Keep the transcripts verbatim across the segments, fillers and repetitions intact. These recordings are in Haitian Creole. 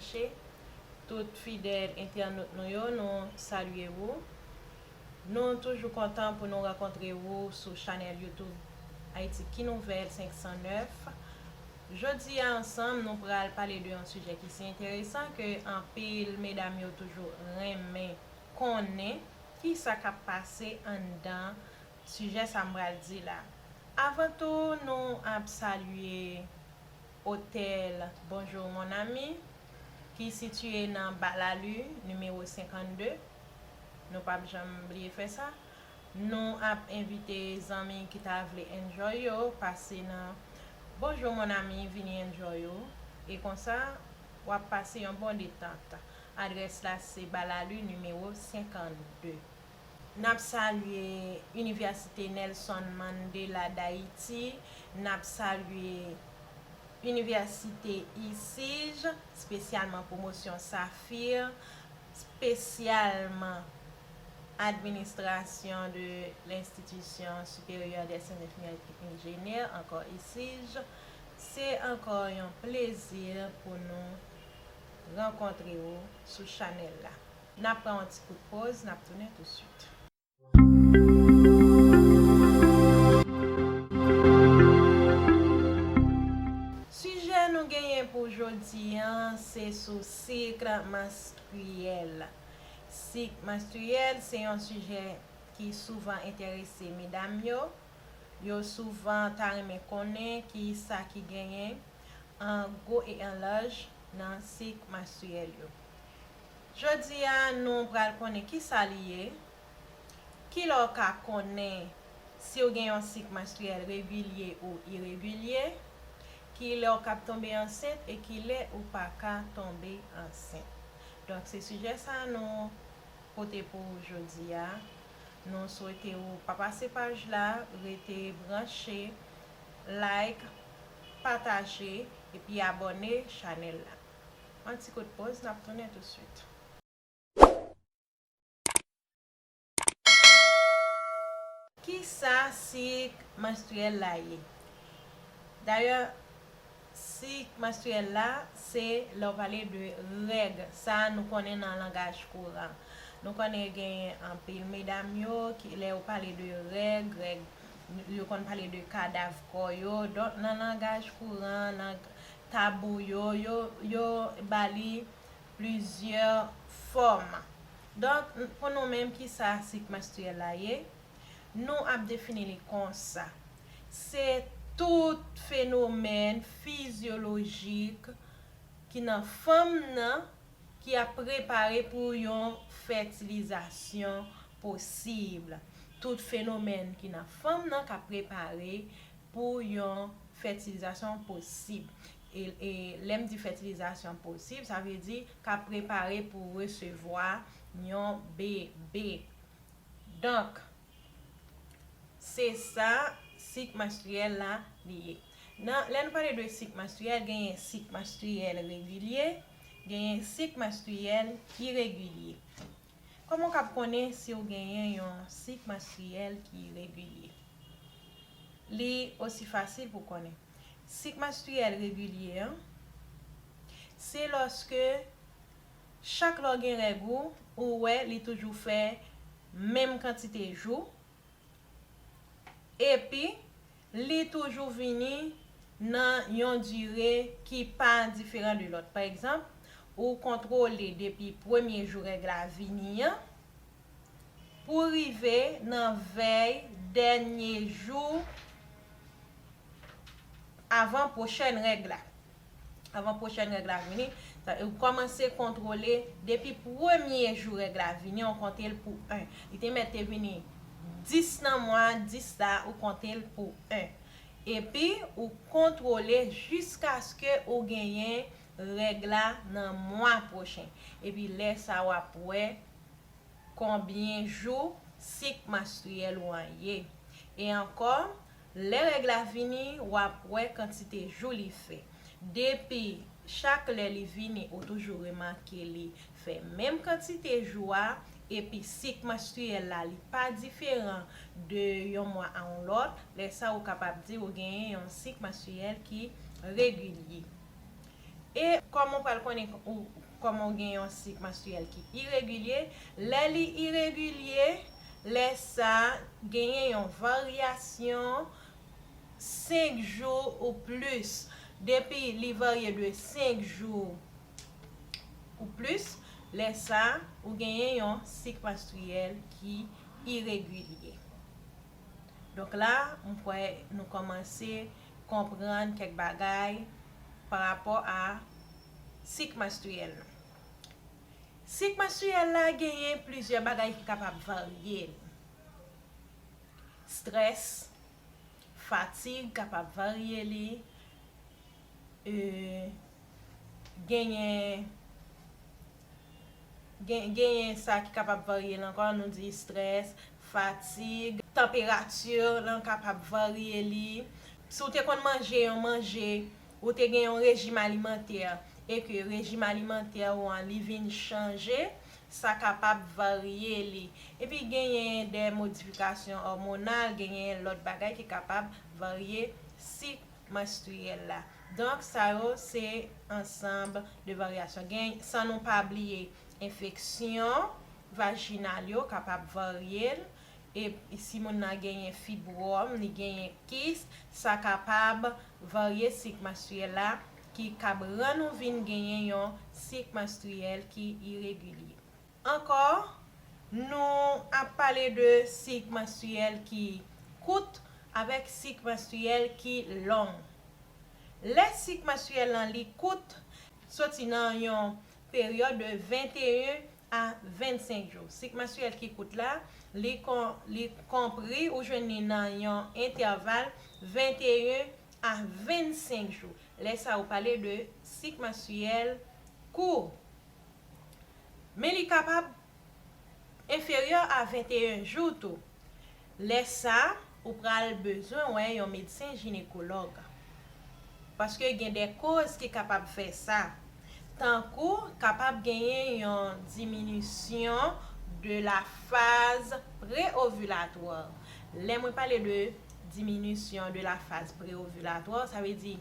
Mache. Tout fidèl entènot nou yo, nou salye ou. Nou toujou kontan pou nou rankontre ou sou chanèl YouTube Ayiti Ki Nouvèl senk san nèf. Jodi a ansanm, nou pral pale de yon sijè ki si enteresan ke anpil medam yo toujou renmen konnen kisa k ap pase anndan sijè sa m pral di la. Avan tou, nou ap salye otèl Bonjour Mon Ami, ki sitiye nan Balali, nimewo senkannde. Nou p ap janm bliye fè sa. Nou ap envite zanmi ki ta vle enjoy yo pase nan Bonjour Mon Ami, vini enjoy yo. E konsa, w ap pase yon bon detant. Adrès la se Balali, nimewo senkannde. N ap salye Inivèsite Nelson Mandela d Ayiti. N ap salye Inivèsite ISIJ, espesyalman pwomosyon Safir, espesyalman Administration de l'Institution Supérieure des Sciences Infirmières et Techniques Générales, ankò ISIJ. Se ankò yon plezi pou nou rankontre w sou chanèl la. N ap pran yon ti kout poz, n ap tounen tousuit. Sijè nou genyen pou jodi a, se sou sik manstriyèl. Sik manstriyèl se yon sijè ki souvan enterese medam yo. Yo souvan ta renmen konnen ki sa ki genyen an gwo e an laj nan sik manstriyèl yo. Jodi a, nou pral konnen ki sa li ye, ki lè w ka konnen si w gen yon sik manstriyèl regilye ou iregilye, ki lè w k ap tonbe ansent e ki lè ou pa ka tonbe ansent. Donk, se sijè sa nou pote pou ou jodi a. Nou swete ou pa pase paj la, rete branche, like, pataje, epi abòne chanèl la. Yon ti kout poz, n ap tounen tousuit. Kisa sik manstriyèl la ye? Dayè, sik manstriyèl la, se lè w pale de règ. Sa nou konnen nan langaj kouran. Nou konnen gen anpil medam yo, ki, lè yo pale de règ, règ, yo konn pale de kadav kò yo. Donk, nan langaj kouran, nan tabou yo, yo, yo ba li plizyè fòm. Donk, pou nou menm, kisa sik manstriyèl la ye? Nou ap defini li konsa. Se tout fenomèn fizyolojik ki nan fanm nan ki ap prepare pou yon fètilizasyon posib. Tout fenomèn ki nan fanm nan k ap prepare pou yon fètilizasyon posib. E, e lè m di fètilizasyon posib, sa vle di k ap prepare pou resevwa yon bebe. Donk, se sa sik manstriyèl la li ye. Nan, lè nou pale de sik manstriyèl, genyen sik manstriyèl regilye, genyen sik manstriyèl iregilye. Kòman w k ap konnen si w genyen yon sik manstriyèl ki regilye? Li osi fasil pou konnen. Sik manstriyèl regilye an, se lòske chak lè w gen règ ou, ou wè li toujou fè menm kantite jou, epi li toujou vini nan yon dire ki pa diferan de lòt. Pa egzanp, ou kontwole depi premye jou règ la vini an, pou rive nan vèy dènye jou avan pwochèn règ la. Avan pwochèn règ la vini, sa, ou kòmanse kontwole depi premye jou règ la vini, ou konte l pou en. Li te mèt te vini dis nan mwa dis la, ou konte l pou en. Epi, ou kontwole jiskaske ou genyen règ la nan mwa pwochen. Epi, lè sa a, w ap wè konbyen jou sik manstriyèl ou an ye. E ankò, lè règ la vini, w ap wè kantite jou li fè. Depi chak lè li vini, ou toujou remake li fè menm kantite jou a, epi sik manstriyèl la, li pa diferan de yon mwa a yon lòt, lè sa a ou kapab di ou genyen yon sik manstriyèl ki regilye. E kòman w pral konnen ou, kòman w gen yon sik manstriyèl ki iregilye? Lè li iregilye, lè sa genyen yon varyasyon senk jou ou plis. Depi li varye de senk jou ou plis, lè sa ou genyen yon sik manstriyèl ki iregilye. Donk la, m kwè nou kòmanse konprann kèk bagay pa rapò a sik manstriyèl nou. Sik manstriyèl la genyen plizyè bagay ki kapab varye l. Strès, fatig kapab varye li, e, genyen, gen, genyen sa ki kapab varye l ankò, nou di strès, fatig, tanperati lan kapab varye li. Si w te konn manje yon manje, ou te gen yon rejim alimantè, e ke rejim alimantè ou an li vin chanje, sa kapab varye li. Epi genyen de modifikasyon òmonal, genyen lòt bagay ki kapab varye sik manstriyèl la. Donk, sa yo se ansanm de varyasyon. Gen, san nou pa bliye, enfeksyon vajinal yo kapab varye l. E si moun nan genyen fibwòm, li genyen kis, sa kapab varye sik manstriyèl la, ki kab rann ou vin genyen yon sik manstriyèl ki iregilye. Ankò, nou ap pale de sik manstriyèl ki kout avèk sik manstriyèl ki long. Lè sik manstriyèl lan li kout, soti nan yon peryòd de venteyen a vennsenk jou. Sik manstriyèl ki kout la, li kon-, li konpri ou jwenn li nan yon entèval venteyen a vennsenk jou. Lè sa ou pale de sik manstriyèl kou. Men li kapab enferyè a venteyen jou tou. Lè sa, ou pral bezwen wè yon medsen jinekològ. Paske gen de koz ki kapab fè sa. Tankou kapab genyen yon diminisyon de la faz preovilatwa. Lè mwen pale de diminisyon de la faz preovilatwa, sa vle di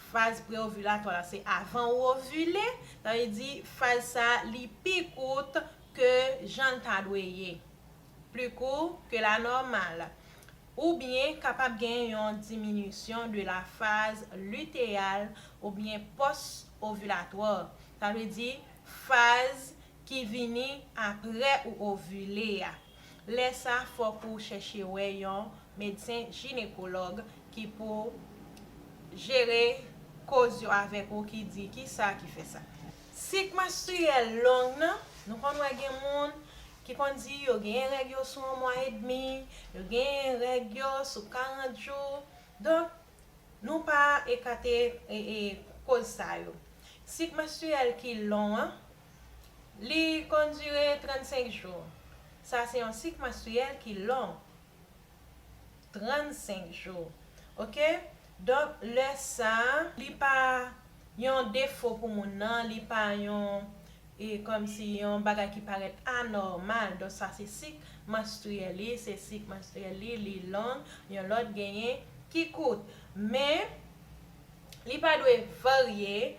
faz preovilatwa la se avan ou ovile, sa vle di faz sa li pi kout ke jan l ta dwe ye, pli kou ke la nòmal. Oubyen kapab gen yon diminisyon de la faz luteyal oubyen pòs ovilatwa, sa vle di faz ki vini apre ou ovile a. Lè sa, fòk ou chèche wè yon medsen jinekològ ki pou jere koz yo avèk ou, ki di ki sa ki fè sa. Sik manstriyèl long nan, nou konn wè gen moun ki konn di yo genyen règ yo sou yon mwa edmi, yo genyen règ yo sou karant jou. Donk, nou pa ekate, e, e, koz sa yo. Sik manstriyèl ki long an, li konn dire trannsenk jou. Sa se yon sik manstriyèl ki long. Trannsenk jou. Oke? Donk, lè sa, li pa yon defo pou moun nan, li pa yon, e, kòmsi yon bagay ki parèt anòmal. Donk, sa se sik manstriyèl li, se sik manstriyèl li, li long, yon lòt genyen ki kout. Men, li pa dwe varye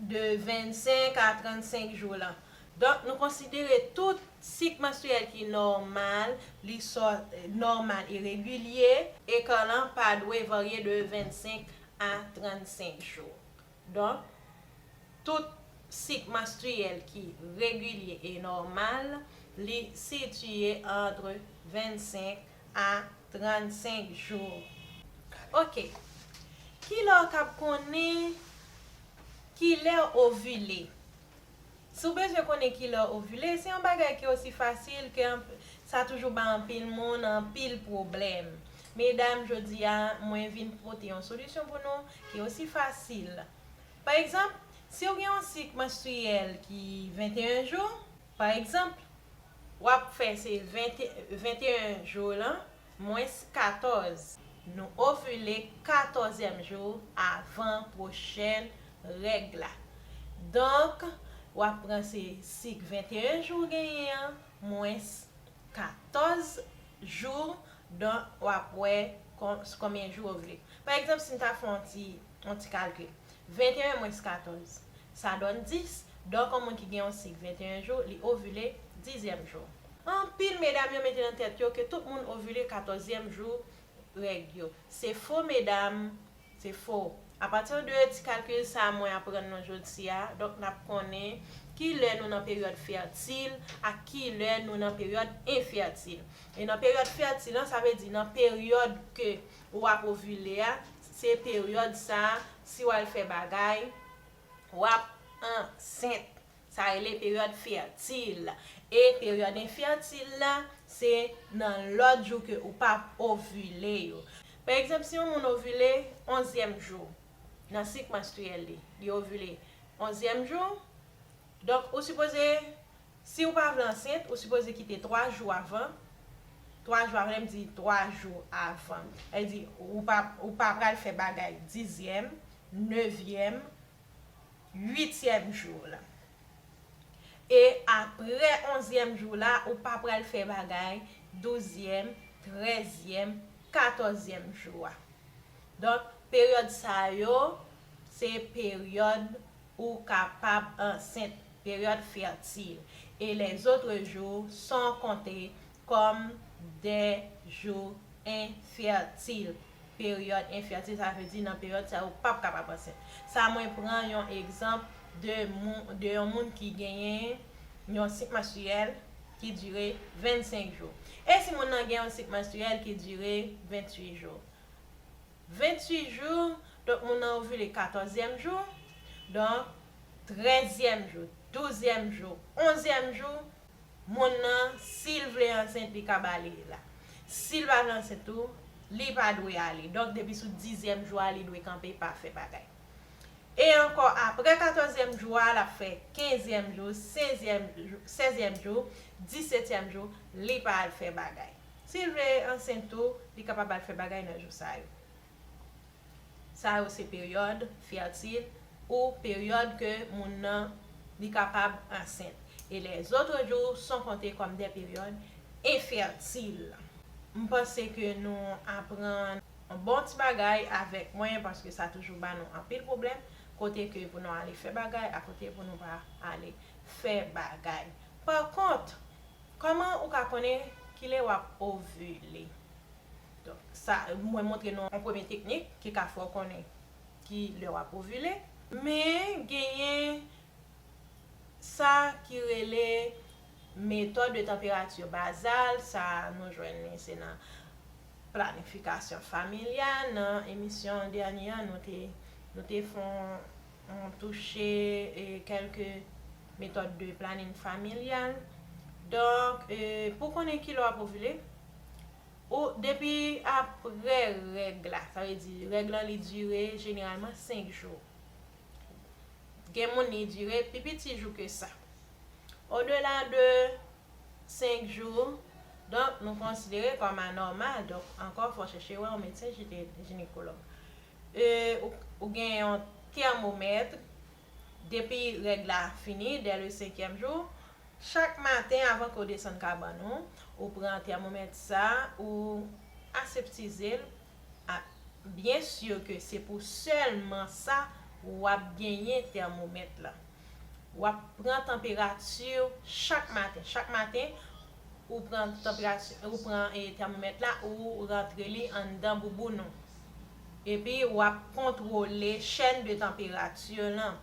de vennsenk a trannsenk jou lan. Donk, nou konsidere tout sik manstriyèl ki nòmal, li sò-, nòmal e regilye, eka lan pa dwe varye de vennsenk a trannsenk jou. Donk, tout sik manstriyèl ki regilye e nòmal, li sitiye antre vennsenk a trannsenk jou. Oke. Kilè w kab konnen kilè w ovile? Si w bezwen konnen kilè w ovile, se yon bagay ki osi fasil ke anp-, sa toujou ba anpil moun anpil pwoblèm. Medam, jodi a, mwen vin pote yon solisyon pou nou ki osi fasil. Pa egzanp, si w gen yon sik manstriyèl ki venteyen jou, pa egzanp, w ap fè se vente, venteyen jou lan, mwens katòz. Nou ovile katòzyèm jou avan pwochèn règ la. Donk, w ap pran se sik venteyen jou w genyen an, mwens katòz jou, donk, w ap wè kon-, konbyen jou w ovile. Pa egzanp, si n ta fè yon ti, yon ti kalkil, Venteyen mwens katòz, sa donn dis. Donk, yon moun ki gen yon sik venteyen jou, li ovile dizyèm jou. Anpil medam yo mete nan tèt yo ke tout moun ovile katòzyèm jou règ yo. Se fo, medam, se fo. Apati de ti kalkil sa mwen aprann nou jodi a, donk n ap konnen ki lè nou nan peryòd fètil ak ki lè nou nan peryòd enfètil. E nan peryòd fètil lan, sa vle di nan peryòd ke w ap ovile a, se peryòd sa, si w al fè bagay, w ap ansent. Sa rele peryòd fètil. E peryòd enfètil la, se nan lòt jou ke ou p ap ovile yo. Pa egzanp, si yon moun ovile onzyèm jou nan sik manstriyèl li, li ovile onzyèm jou, donk ou sipoze, si ou pa vle ansent, ou sipoze kite twa jou avan. Twa jou avan, lè m di twa jou avan, sa vle di ou pa, ou pa pral fè bagay dizyèm, nevyèm, uityèm jou la. E apre onzyèm jou la, ou pa pral fè bagay douzyèm, trèzyèm, katòzyèm jou a. Donk, peryòd sa yo, se peryòd ou kapab ansent, peryòd fètil. Et les autres jours sont comptés comme des jours infèrtils. Peryòd enfètil, sa vle di nan peryòd sa yo p ap kapab ansent. Sa mwen pran yon egzanp de moun, de yon moun ki genyen yon sik manstriyèl ki dire vennsenk jou. E si moun nan gen yon sik manstriyèl ki dire venntuit jou? Venntuit jou, donk moun nan ovile katòzyèm jou, donk trèzyèm jou, douzyèm jou, onzyèm jou, moun nan, si l vle ansent, li ka ba li la. Si l pa vle ansent tou, li pa dwe ale. Donk, depi sou dizyèm jou a, li dwe kanpe, pa fè bagay. E ankò, apre katòzyèm jou a, l ap fè kenzyèm jou, sèzyèm jou, sèzyèm jou, disetyèm jou, li pa al fè bagay. Si l vle ansent tou, li kapab al fè bagay nan jou sa yo. Sa yo se peryòd fètil ou peryòd ke moun nan li kapab ansent. Et les autres jours sont comptés comme des périodes infértiles. M panse ke nou aprann yon bon ti bagay avèk mwen, paske sa toujou ba nou anpil pwoblèm, kote ke pou nou ale fè bagay, a kote pou nou pa ale fè bagay. Pa kont, kòman ou ka konnen kilè w ap ovile? Donk, sa, mwen montre nou yon premye teknik ki ka fè w konnen ki lè w ap ovile. Men, genyen sa ki rele méthode de température basale, sa nou jwenn li se nan planifikasyon familyal. Nan emisyon dènye an, nou te, nou te fè yon, yon touche, e, kèlke méthode de planning familial. Donk, e, pou konnen kilè w ap ovile, ou, depi apre règ la, sa vle di règ lan li dire jeneralman senk jou. Gen moun li dire pi piti jou ke sa. Odela de senk jou, donk, nou konsidere kòm anòmal. Donk, ankò, fò w chèche wè yon medsen jine-, jinekològ. E, ou, ou gen yon tèmomèt, depi règ la fini, dès le cinquième jour, chak maten, avan ke w desann kabann ou, ou pran tèmomèt sa, ou aseptize l, a, byen si ke se pou sèlman sa w ap genyen tèmomèt la. W ap pran tanperati chak maten. Chak maten, ou pran tanperati, ou pran, e, tèmomèt la, ou rantre li anndan bouboun ou. Epi, w ap kontwole chèn de tanperati lan.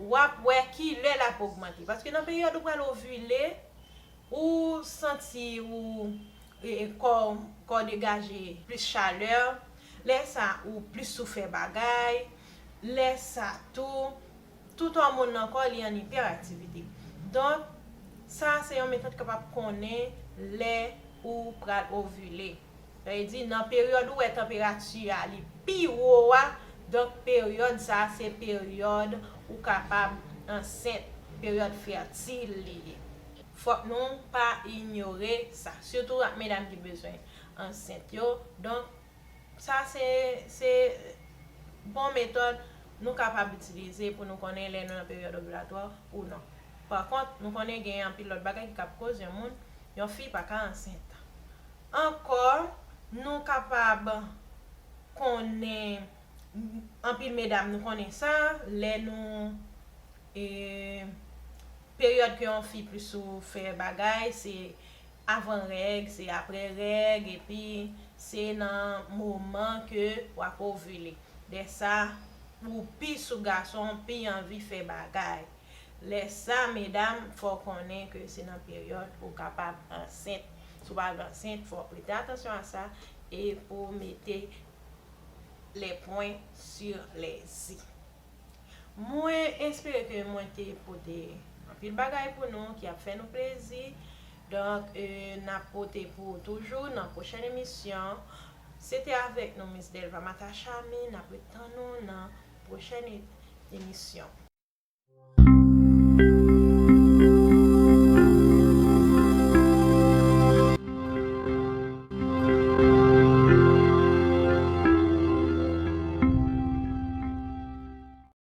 W ap wè kilè l ap ogmante. Paske nan peryòd ou pral ovile, ou santi ou, e, e, kò, kò degaje plis chalè, lè sa ou plis sou fè bagay, lè sa tou, tout òmòn nan kò li an iperaktivite. Donk, sa se yon metòd kapab konnen lè ou pral ovile. Sa vle di, nan peryòd ou wè tanperati a li pi wo a, donk peryòd sa a se peryòd ou kapab ansent, peryòd fètil li ye. Fòk nou pa inyore sa, sitou ak medam ki bezwen ansent yo. Donk, sa se, se bon metòd nou kapab itilize pou nou konnen lè nou nan peryòd ovilatwa ou non. Pa kont, nou konnen gen anpil lòt bagay ki kab koz yon moun, yon fi pa ka ansent. Ankò, nou kapab konnen Anpil medam, nou konnen sa, lè nou e, peryòd ke yon fi plis sou fè bagay, se avan règ, se apre règ, epi se nan moman ke w ap ovile. Dè sa, ou pi sou gason, pi anvi fè bagay. Lè sa, medam, fò w konnen ke se nan peryòd ou kapab ansent. Si w pa ansent, fò w prete atansyon a sa e pou w mete les points sur les i. Mwen espere ke mwen te pote anpil bagay pou nou ki ap fè nou plezi. Donk, e, n ap pote pou ou toujou nan pwochèn emisyon. Se te avèk nou, Miss Delva Matachami. N ap ret tann nou nan pwochèn e- emisyon.